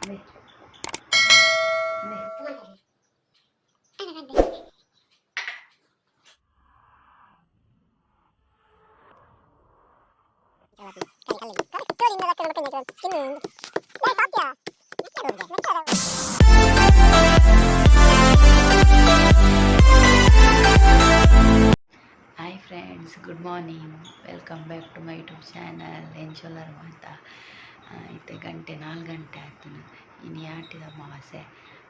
Hi friends, good morning, welcome back to my YouTube channel. ಎಂಚೊಲ್ಲರ್ ಮಾತ? ಇತ್ತೆ ಗಂಟೆ 4 ಗಂಟೆ ಆತುಂಡು. ಇನಿ ಆಟಿದ ಅಮಾವಾಸ್ಯೆ,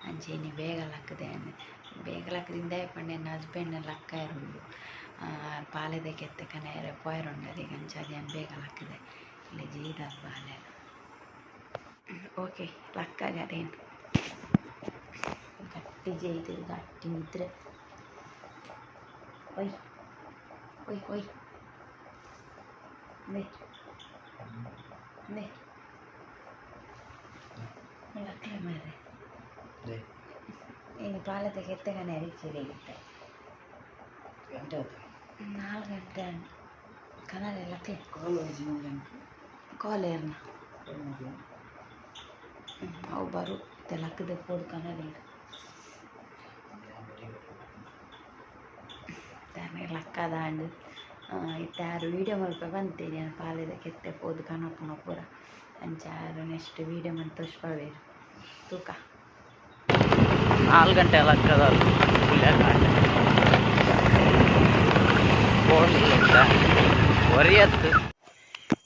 ಅಂಚ ಇನಿ ಬೇಗ ಲಕ್ಕುದೆ. ಬೇಗ ಲಕ್ಕುದಿಂದೆ ಪಂಡ ಎನ್ನ ಹಸ್ಬೆಂಡ್ ಲಕ್ಕಾಯರುಂಡು, ಪಾಲೆದ ಕೆತ್ತೆ ಕನಯೆರೆ ಪೋಯೆರುಂಡು. ಅರೆಗ್ ಅಂಚಾದ್ ಯಾನ್ ಬೇಗ ಲಕ್ಕುದೆ. ಇಲ್ಲ ಜೀದಾರ್ ಬಾಲೆ. ಓಕೆ, ಲಕ್ಕಾಗರೇನು ಗಟ್ಟಿ ಜೈದು ಗಟ್ಟಿ ನಿದ್ರೆ. ಓಯ್ ಓಯ್ ಓಯ್, ನೆ ನೆ ಲಕ್ಲೆ ಮಾರ್ರೆ. ಇನ್ನು ಪಾಲದ ಕೆತ್ತೆಗನೆ ಇತ್ತೆ. 4 ಗಂಟೆ ಕನಲೆ ಲಕ್ಲೆ. ಕಾಲ್ ಏರ್ನ ಅವು ಬರು ಇತ್ತೆ. ಲಕ್ಕದೆ ಪೋಡು ಕನಲೆ. ಲಕ್ಕದಾಂಡ್. ಇತ್ತೆ ಆರು ವೀಡಿಯೋ ಮಲ್ಪ ಬಂತೇನೆ. ನಾನು ಪಾಲೆದ ಕೆತ್ತೆ ಪೋದು ಕನಪುನ ಪೂರ. ಅಂಚ ಆರು ನೆಕ್ಸ್ಟ್ ವೀಡಿಯೋ ಮಂತ್ ತೋಜ್ಪಾವೇರು ತೂಕ. 4 ಗಂಟೆ ಲಕ್ಕದ ಪುಲ್ಯ ಕಾಂಡೆ ಒರಿಯತ್ತು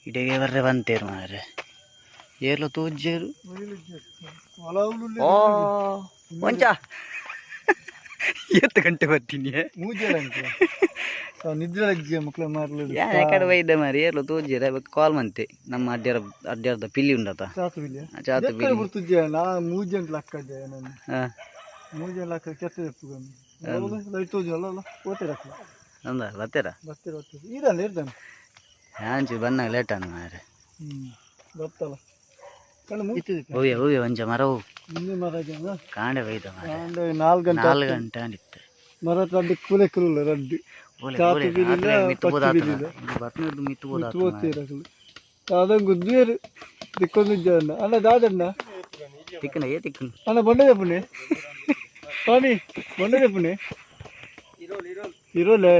ಇಡೆಗೆ ಬರ್ರೆ ಬಂತೇರು ಮಾರ್ರೆ. ಏರ್ಲ ತೋಜ್ಜೇರು. ಓ ಒಂಚ ಎತ್ತು ಗಂಟೆ ಬರ್ತೀನಿ. ನಿದ್ರೆ ಮಕ್ಕಳ ಮಾರ್ಲು. ಯಾನ್ ಕಡೆ ಬೈದ ಮಾರಿ. ಏರ್ಲ ತೋಜ್ಜೇರು ಕಾಲ್ ಮಂತೆ. ನಮ್ಮ ಅಡ್ಡಾರ ಅಡ್ಡಾರ್ದ ಪಿಲ್ಲಿ ಉಂಡತ. ಚಾತು ಬಿಲ್ಲಿ. ಚಾತು ಪಿಲ್ಲಿ. ಬರ್ತುಜ್ಜೆ ನಾ 3 ಗಂಟೆ ಲಕ್ಕಜ್ಜೆ ನಾನು. 3 ಗಂಟೆ ಲಕ್ಕ ಕೆತ್ತ ಲೈಟ್ ತೋಜಲ್ಲ ಅಲ್ಲ, ಓತೇರ. ಅಂದ ಬತ್ತೀರಾ? ಬರ್ತೀರ ಬರ್ತೀರ, ಇರಲ್ಲ ಇರ್ತಾನೆ. ಯಾಂಚಿ ಬಂದಾಗ ಲೇಟ್ ಅನ್ನ ಮಾರ್ರೆ. ಬತ್ತಲ್ಲ ಕಣ್ಣು ಮುಚ್ಚಿದೆ. ಹೂವೆ ಹೂವೆ ಒಂಚ ಮರ ಹೂ. ಹಿಂದೆ ಮರ. ಕಾಂಡೆ ಬೈದ ಮಾರ್ರೆ. 4 ಗಂಟೆ. 4 ಗಂಟೆ ಅಂದಿತ್ತು. ಮರ ರಡ್ಡು ಕೂಲೆ ಕುಲ್ಲ ರಡ್ಡು. ಚಾತು ಬಿಲ್ಲಿಲ್ಲ, ಪಚ್ಚು ಬಿಲ್ಲಿಲ್ಲ. ಬತ್ನದ್ದು ಮಿತ್ತು. ಮಿತ್ತು ಓದ್ತೀರ ಅದೊಂದು ಗುದ್ದಿಯರು ದಿಕ್ಕೊಂದು ಅಣ್ಣ ಅಣ್ಣ ದಾದಣ್ಣ. ತಿಕ್ಕನ ಏ ತಿಕ್ಕನ. ಅಣ್ಣ ಬೊಂಡದೆ ಪುಣೆ ಸ್ವಾಮಿ, ಬೊಂಡದೆ ಪುಣೆ ಇರೋಲೆ.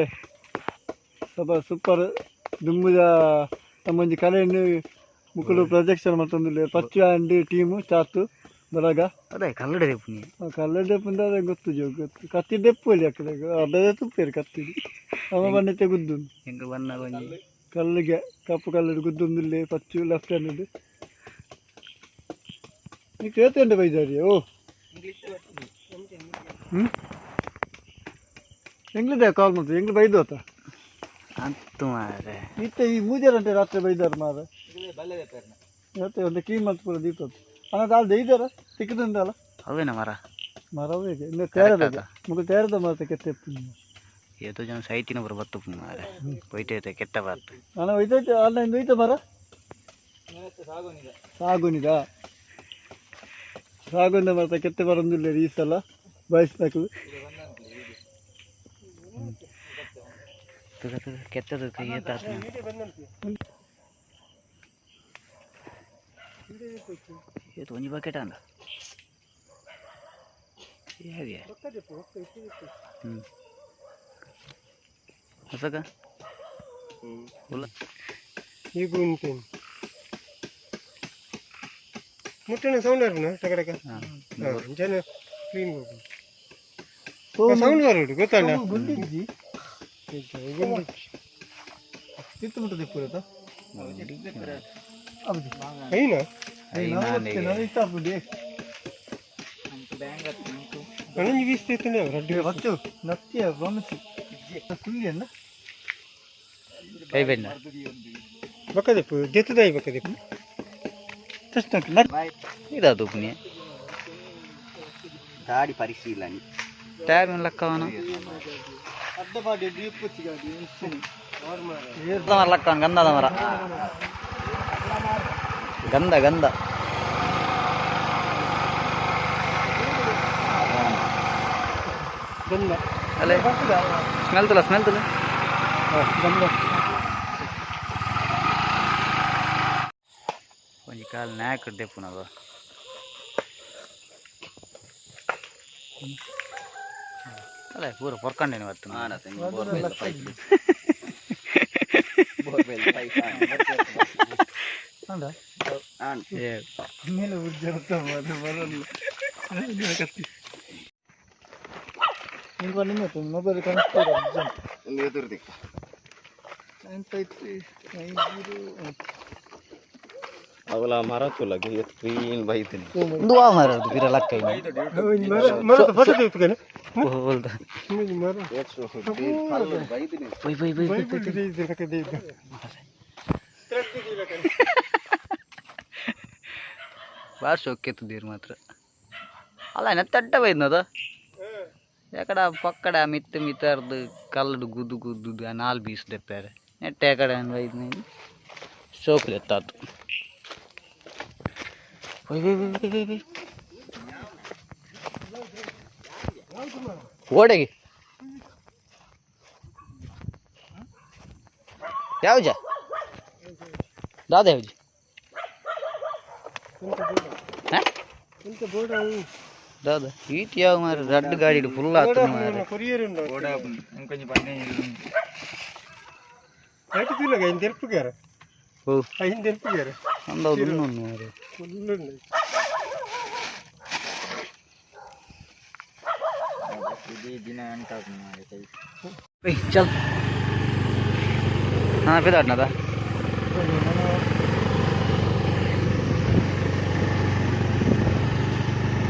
ಸ್ವಲ್ಪ ಸೂಪರ್ ದುಂಬುದ ನಮ್ಮೊಂಜಿ ಕಲೆಯನ್ನು ಮುಕುಲು ಪ್ರೊಜೆಕ್ಷನ್ ಮಲ್ತೊಂದುಲ್ಲೆರ್. ಪಚ್ಚು ಆಂಡ್ ಟೀಮು ಚಾತು ಬರಗ. ಅದೇ ಕಲ್ಲಡೆ ಪುನಿ. ಕಲ್ಲಡೆ ಪುಂದ ಅದೇ ಗೊತ್ತು ಜೋ ಗೊತ್ತು. ಕತ್ತಿ ದೆಪ್ಪುಲಿ ಅಕ್ಕದಾಗ ಅರ್ಧ ತುಪ್ಪೇರು ಕತ್ತಿಡು ಅವ ಬಣ್ಣತೆ ಗುದ್ದು. ಎಂಕ್ ಬನ್ನಾಗ ಒಂಜಿ. ಕಲ್ಲಿಗೆ ಕಪ್ಪು ಕಲ್ಲುಡು ಗುದ್ದೊಂದುಲ್ಲೆ ಪಚ್ಚು ಲೆಫ್ಟ್ ಹ್ಯಾಂಡ್. ನೀ ಕೇತಂಡೆ ಬೈದಾರಿ. ಓ ಹ್ಞೂ ಎಂಗ್ಲಿದೆ ಕಾಲ್ ಮಾಡ್ತೀವಿ. ಎಂಗ್ಲು ಬೈದು ಆತ. ಅಂತು ಮಾರ್ರೆ. ಇತ್ತೆ ಈ ಮೂಜರಂಟೆ ರಾತ್ರಿ ಬೈದಾರ ಮಾರ. ಇವತ್ತೆ ಒಂದು ಕ್ಲೀನ್ ಮಾಡ್ತು ಪೂರ ದೀಪ. ಅಣ್ಣ ದಾಲ್ ದೈದಾರ ತಿಕ್ಕದಂದಲ್ಲ. ಅವೇನ ಮರ? ಮರವೇ ಇನ್ನು ತೇರದ ಮುಗ ತೇರದ ಮರ ಕೆತ್ತೆ. ಏತೋ ಜನ ಸೈತಿನ ಪೂರ ಬತ್ತು ಮಾರ್ರೆ. ಪೊಯ್ಟೆ ಕೆಟ್ಟ ಬತ್ತು. ಅಣ್ಣ ಒಯ್ತೈತೆ ಅಣ್ಣ, ಇಂದು ಒಯ್ತ ಮರ. ಸಾಗುನಿದ ಸಾಗುಂದ ಮರ ಕೆತ್ತೆ ಬರೊಂದಿಲ್ಲ ಈ ಸಲ ಬಯಸ್ನಾಕಲು. ತುಗ ತುಗ ಕೆತ್ತದ ಏತಾತ. ಏತು ಒಂಜಿ ಬಕೆಟ್ ಅಂದ ಯಾವ್ಯ ಹೊಸಕ ಉಲ್ಲ. ಈಗ ಉಂಟೇನು ಮುಟ್ಟಣ ಸೌಂಡ್ ಬರ್ಪುನ ಟಕ ಟಕ. ಜನ ಕ್ಲೀನ್ ಸೌಂಡ್ ಬರೋಡು ಗೊತ್ತಲ್ಲ. ಗುಂಡಿಜ್ಜಿ ತಿತ್ತು ಮುಟ್ಟ ದಿಪ್ಪುರತ. ಐನ ನನಂಜಿ ವೀಸ್ತಿತ್ತಂಡೆ ರಡ್ಡು ಬತ್ತು ನತ್ತಿಯ ಪ್ರಾಮಿಸ್ ಕುಲ್ಲಿ ಅಣ್ಣ. ಕೈ ಬೆನ್ನ. ಬಕ್ಕದೆಪ್ಪು ದೆತ್ತದಾಯಿ ಬಕ್ಕದೆಪ್ಪು ತಕ್ಷಣ. ಇದಾತು ಪುನಿ. ದಾಡಿ ಪರಿಶೀಲನೆ. ಟ್ಯಾಬ್ ಲಕ್ಕವನ. ಅರ್ಧ ಬಾಡಿ ಡೀಪ್ ಗಾಡಿ. ಮರ ಲಕ್ಕವನ, ಗಂಧದ ಮರ, ಗಂಧ ಗಂಧ. ಗಂಧ. ಅಲ್ಲೇ ಸ್ಮೆಲ್ ತುಲ, ಸ್ಮೆಲ್ ತುಲ. ಗಂಧ. ಒಂಜಿ ಕಾಲ್ ನ್ಯಾಕ್ ದೆಪ್ಪುನವ. ಅಲ್ಲ ಪೂರ ಪೊರ್ಕಂಡೇನೆ ಬರ್ತದೆ. Mobile 953 90. ಅವಲ ಮರ ತುಲಗೆ ಎತ್ ಕ್ಲೀನ್ ಬೈತೀನಿ. ಒಂದು ಆ ಮರ ಬಿರ ಲಕ್ಕ ಹೋಲ್ದ. Bye bye bye bye. ಬಾರ್ ಶೋಕೆತ್ತುದೀರ್ ಮಾತ್ರ. ಅಲ್ಲ ನೆತ್ತಡ್ಡ ಬೈದ್ನದ ಎಕಡ ಪಕ್ಕಡ ಮಿತ್ತ ಮಿತ್ತರ್ದು ಕಲ್ಲಡು ಗುದ್ದು ಗುದ್ದು ನಾಲ್ ಬೀಸ್ ದೆಪ್ಪಾರೆ ನೆಟ್ಟ ಎಕಡ ಬೈದ್ನ ಶೋಕು ಎತ್ತಾತು. Bye bye bye bye bye bye. ಓಡೆಗೆ ಯಾವ್ಜ ದಾದ ಯಾವ್ಜಿ? ದಾದ ಈಟ್ ಯಾವ ಮಾರ ರಡ್ಡು ಗಾಡಿ ಫುಲ್ ಆತು ಮಾರ. ಓ ಅಂದೌದು ಇನ್ನೊಂದು ಮಾರ. ಚಲ್ ಹಾಂ ಪಿದಾಡ್ನದ.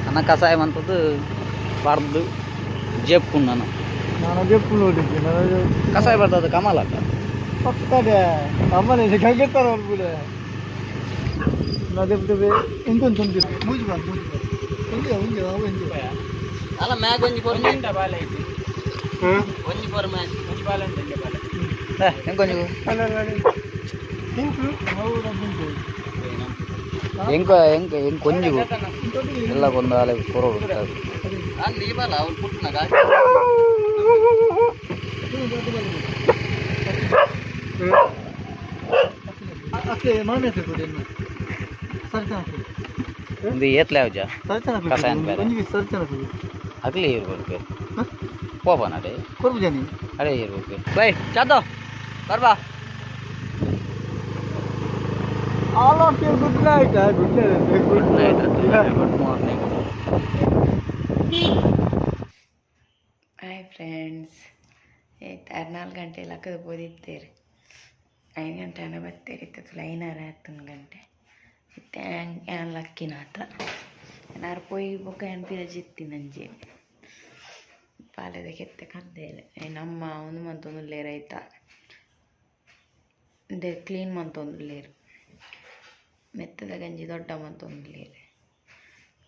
ಅನ್ನ ಕಷಾಯ ಮಂತದ್ದು ಬಾರ್ದು ಜೇಪ್ಕೊಂಡು ನಾನು ಜೆಪ್ಪು ನೋಡಿದ್ದೆ. ಕಷಾಯ ಬರ್ತದ ಕಮಲ ಅಕ್ಕ ಪಕ್ಕದೆ ಅಮ್ಮನೆ ಗಂಗೆತ್ತಾರ ಅವ್ರು ನಾ ಇಂಕೊಂದು ತುಂಬಿ ಮೂಜಿ ಬಾರ್ ಮೂಜಿ ಬಾರ್ ಒಂಜಿ ಒಂಜಿ ಒಂಜಿ. ಅಲ್ಲ ಮ್ಯಾಗ್ ಒಂಜಿ ಪೋರ್ ಒಂಜಿ ಪೋರ್ ಮ್ಯಾಗ್ ಒಂಜಿ ಬಾಲ ಉಂಟು ಬಾಲ ಎಂಕೊಂಜಿ ಎಂಕ ಎಂಕ ಎಂಕ ಒಂಜಿ ಎಲ್ಲ ಕೊಂದು ಅಲೆ ಕೊರೋಡು ಅಲ್ಲಿ ಬಾಲ ಅವ್ನು ಪುಟ್ಟನಾಗ. ಒಂದು ಏತ್ಲೆ ಯಾವ್ಜ ಕಷಾಯ ಬೇರೆ ಅಗ್ಲಿ ಇರ್ಬೇಕು ಪೋಪನ ಅಡೆ ಅಡೆ ಇರ್ಬೇಕು. ಬೈ ಚಾತೋ ಬರ್ಬಾ. All of you good night. Good night. Good night. Good morning. Hi friends. 4 ಗಂಟೆ ಲಕ್ಕದ ಬೋದಿತ್ತೇರಿ 5 ಗಂಟೆ ಹಣ ಬತ್ತೇರಿ ಇತ್ತು ಐನಾರು ಹತ್ತೊಂದು ಗಂಟೆ ಇತ್ತೆ ಯಾನ್ ಲಕ್ಕಿನಾತ ಏನಾರು ಪೋಯಿ ಬೊಕ್ಕ ಯಾನ್ ಪಿರ ಜಿತ್ತಿನಂಜೆ ಪಾಲೆದ ಕೆತ್ತೆ ಕಂದೇಲೆ ನಮ್ಮ ಒಂದು ಮಂತೊಂದುಲ್ಲೇರು ಆಯ್ತಾ ಇಂದೆ ಕ್ಲೀನ್ ಮಂತೊಂದುಲ್ಲೇರು ಮೆತ್ತದ ಗಂಜಿ ದೊಡ್ಡ ಮಂತೊಂದುಲ್ಲೇರು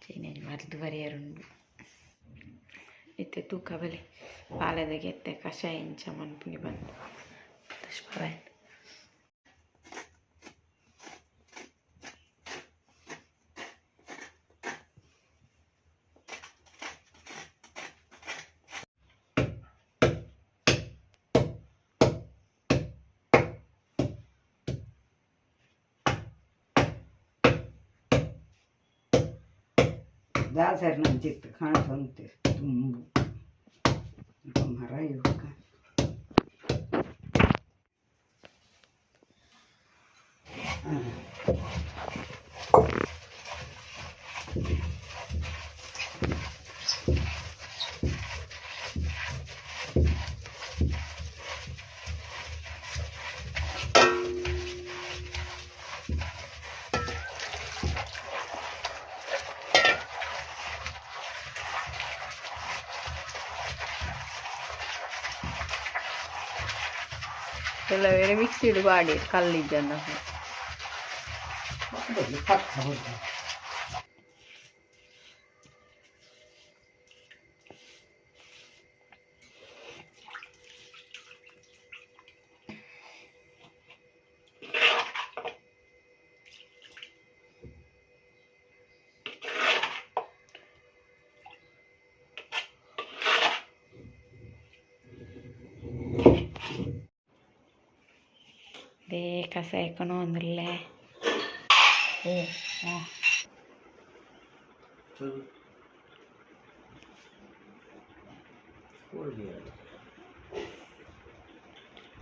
ಚೈನೇಜ್ ಮರ್ದು ಬರಿಯರುಂಡು ಇತ್ತೆ ತೂಕ ಬಲೆ ಪಾಲೆದ ಕೆತ್ತೆ ಕಷಾಯ ಇಂಚ ಮನ್ಪುನಿ ಬಂದು ಪುಷ್ಪವೇ. ದಾಸರ್ ನಂಚಿತ್ತು ಕಾಣ್ತಂತೆ ತುಂಬು ಮರ ಇವಕ್ಕ. ಕೆಲವೆರೆ ಮಿಕ್ಸಿಡ್ ಮಾಡಿ ಕಲ್ಲಿದ್ದನ್ನು. ദേ കസേക്കണോന്നല്ലേ. ഓ ആ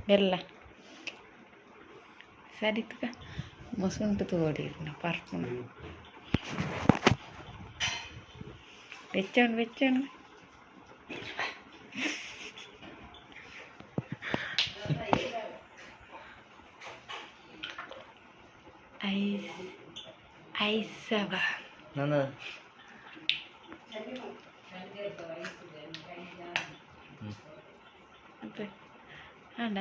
ಬೆಲ್ಲ ಸರಿತಕ ಮೊಸುಂಟು ತೋಡಿರ್ನ ಪರ್ಪುನ ಬೆಚ್ಚೋಣ ಬೆಚ್ಚೋಣ ಐಸ್ ಐಸವ ನನ್ನ ಅಣ್ಣ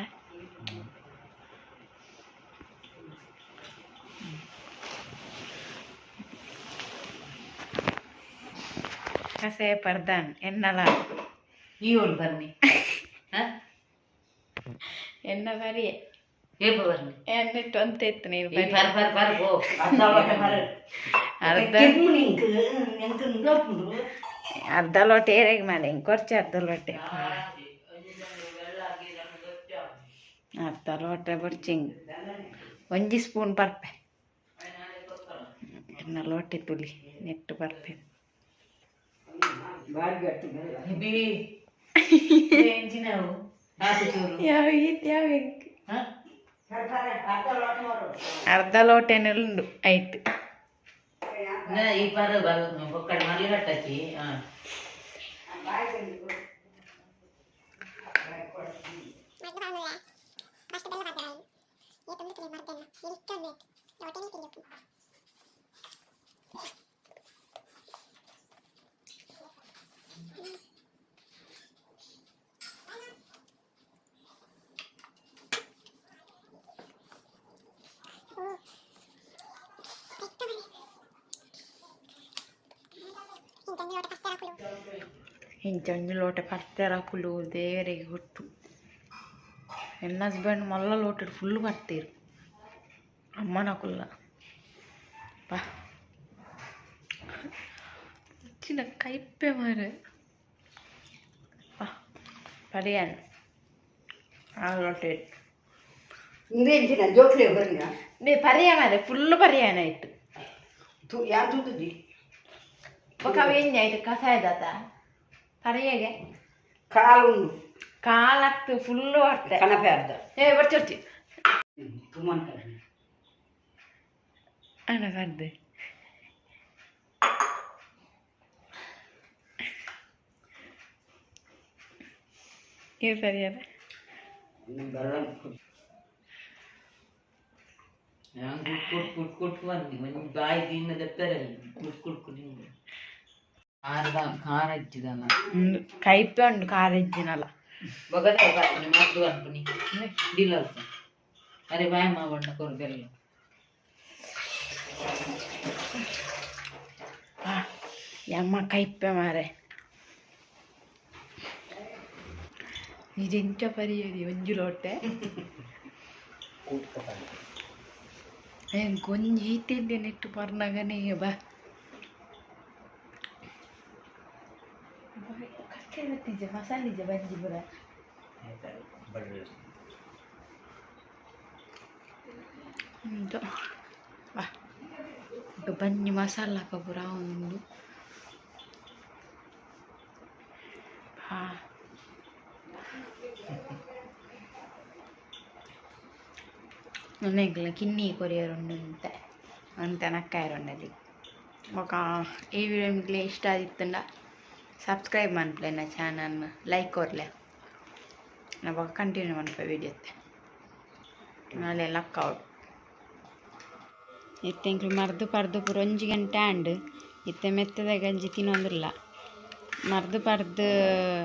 ಕಸೆ ಪರ್ದಾನ್ ಎನ್ನಲ ಈ ಒಂದು ಬರ್ನಿ ಎನ್ನ ಬರಿಯೆ ಏಪ ಬರ್ನಿ ಎನ್ನಿಟ್ಟು ಅಂತ ಇತ್ತು ನೀನು ಈ ಬರ್ ಬರ್ ಬರ್ ಪೋ ಅರ್ಧ ಅರ್ಧ ಲೋಟ ಏರೆಗೆ ಮೇಲೆ ಹಿಂಗೆ ಕೊರ್ಚೆ ಅರ್ಧ ಲೋಟೆ ಅರ್ಧ ಲೋಟ ಬೊರ್ಚಿಂಗ್ ಒಂಜಿ ಸ್ಪೂನ್ ಪರ್ಪೆ ಎನ್ನ ಲೋಟೆ ತುಲಿ ನೆಟ್ಟು ಪರ್ಪೆ ಯಾವ ಯಾವ ಅರ್ಧ ಲೋಟೆನೆಲ್ಲುಂಡು ಆಯ್ತು ಈ ಪರ ಬೊಕ್ಕಡ ಮಲ್ಲಿ ಹಾಂ ಇಂಚ ಒಂಜಿ ಲೋಟೆ ಪರ್ತೆರ ಅಕುಲು ದೇವರಿಗೆ ಗೊತ್ತು ಎನ್ನ ಹಸ್ಬೆಂಡ್ ಮಲ್ಲ ಲೋಟೆಡ್ ಫುಲ್ ಬರ್ತೀರು ಅಮ್ಮನ ಕುಲ್ಲ ಪಾ ಚಿನ್ನ ಕೈಪೆ ಮಾರೆ ಪಾ ಪರಿಯಾನ ಆ ಲೋಟೆ ನೇ ಪರಿಯ ಮಾರೆ ಫುಲ್ ಪರಿಯಾನ ಆಯ್ತು ಬೊಕ ಅವು ಆಯ್ತು ಕಸಾಯದಾತ ಪರಿಯಗೆ ಕಾಲು ಕಾಲತ್ತು ಫುಲ್ಲು ಬರ್ತೆ ಕಣಪೆ ಅರ್ಧ ಏ ಬರ್ಚಿ ಬರ್ಚಿ ತುಮನ್ ಅಣ್ಣ ಬರ್ದೆ ಇದು ಸರಿಯದ ಕುಟ್ ಕುಟ್ ಕುಟ್ ಬಂದು ಒಂದು ಬಾಯಿ ತಿನ್ನದ ಪೆರಲ್ಲಿ ಕುಟ್ ಕುಟ್ ಕುಟ್ ಖಾರದ ಖಾರ ಹಚ್ಚಿದಲ್ಲ ಕೈಪೆ ಉಂಟು ಖಾರ ಇಜ್ಜಿನಲ್ಲ ಬಗದ ಬರ್ತೀನಿ ಮದ್ದು ಅನ್ಪುನಿ ಡಿಲಲ್ಸ ಅರೆ ಬಾಯ್ ಮಾ ಬಣ್ಣ ಕೊರು ಬೆಲ್ಲ ಯಮ್ಮ ಕೈಪೆ ಮಾರೆ ನಿಜೆಂಚ ಪರಿಯದಿ ಒಂಜಿ ಲೋಟೆ ಒಂಜಿ ಈತಿಂದೆ ನೆಟ್ಟು ಪರ್ನಗನೇ ಬಾ ಕಕ್ಕೆ ಬತ್ತಿಜ ಮಸಾಲಿಜ ಬಂಜಿ ಪೂರ ಉಂಟು ಬಾ ಬಂಜಿ ಮಸಾಲ ಪೂರ ಉಂಡು ಹಾ ಎಂಕ್ಲ ಕಿನ್ನಿ ಕೊರಿಯರ್ ಉಂಡು ಅಂತೆ ಅಂತ ನಕ್ಕಾಯರುಂಡಲ್ಲಿ ఒక ಈ ವಿಡಿಯೋ ನಿಮಗೆ ಇಷ್ಟ ಆದಿತ್ತಂಡ ಸಬ್ಸ್ಕ್ರೈಬ್ ಮನ್ಪುಲೆ ನನ್ನ ಚಾನಲ್ ಲೈಕ್ ಕೊರ್ಲೆ ನಾವು ಕಂಟಿನ್ಯೂ ಮನ್ಪೆ ವಿಡಿಯೋ ನಾಳೆ ಲಕ್ಕೌಟ್ ಇತ್ತೆ ಎಂಕ್ಲು ಮರ್ದು ಪರ್ದು ಪೂರ ಒಂಜಿ ಗಂಟೆ ಆಂಡ್ ಇತ್ತೆ ಮೆತ್ತದ ಗಂಜಿ ತಿನ್ನೊಂದಿಲ್ಲ ಮರ್ದು ಪರ್ದು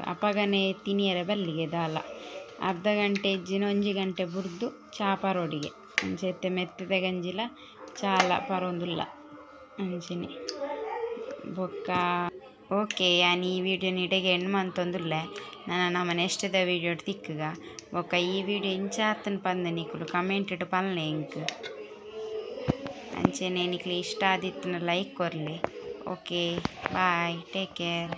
ಅಪಗನೆ ತಿನಿಯರೆ ಬಲ್ಲಿಗೆ ದಾಲ ಅರ್ಧ ಗಂಟೆ ಇಜ್ಜಿನ ಒಂಜಿ ಗಂಟೆ ಬುರ್ದು ಚಾ ಪರೋಡಿಗೆ ಅಂಚೆ ಇತ್ತೆ ಮೆತ್ತದ ಗಂಜಿಲ ಚಾಲ ಪರೋಂದುಲ್ಲ ಅಂಚನೆ ಬೊಕ್ಕ ಓಕೆ ಯಾನ್ ಈ ವಿಡಿಯೋ ಇಡೆಗೆ ಎಂಡ್ ಮಂತೊಂದುಲ್ಲೆ ನನ ನಮ ನೆಕ್ಸ್ಟ್ ವಿಡಿಯೋ ತಿಕ್ಕುಗ ಬೊಕ್ಕ ಈ ವಿಡಿಯೋ ಇಂಚ ಆತನ್ ಪಂದ ನಿಕುಲು ಕಮೆಂಟ್ ಇಟ್ಟು ಪಲ್ಲೆ ಇಂಕ್ ಅಂಚೆನೆ ನಿಕ್ಲೆ ಇಷ್ಟ ಆದಿತ್ತುನ like ಕೊರ್ಲೆ. Okay, bye, take care.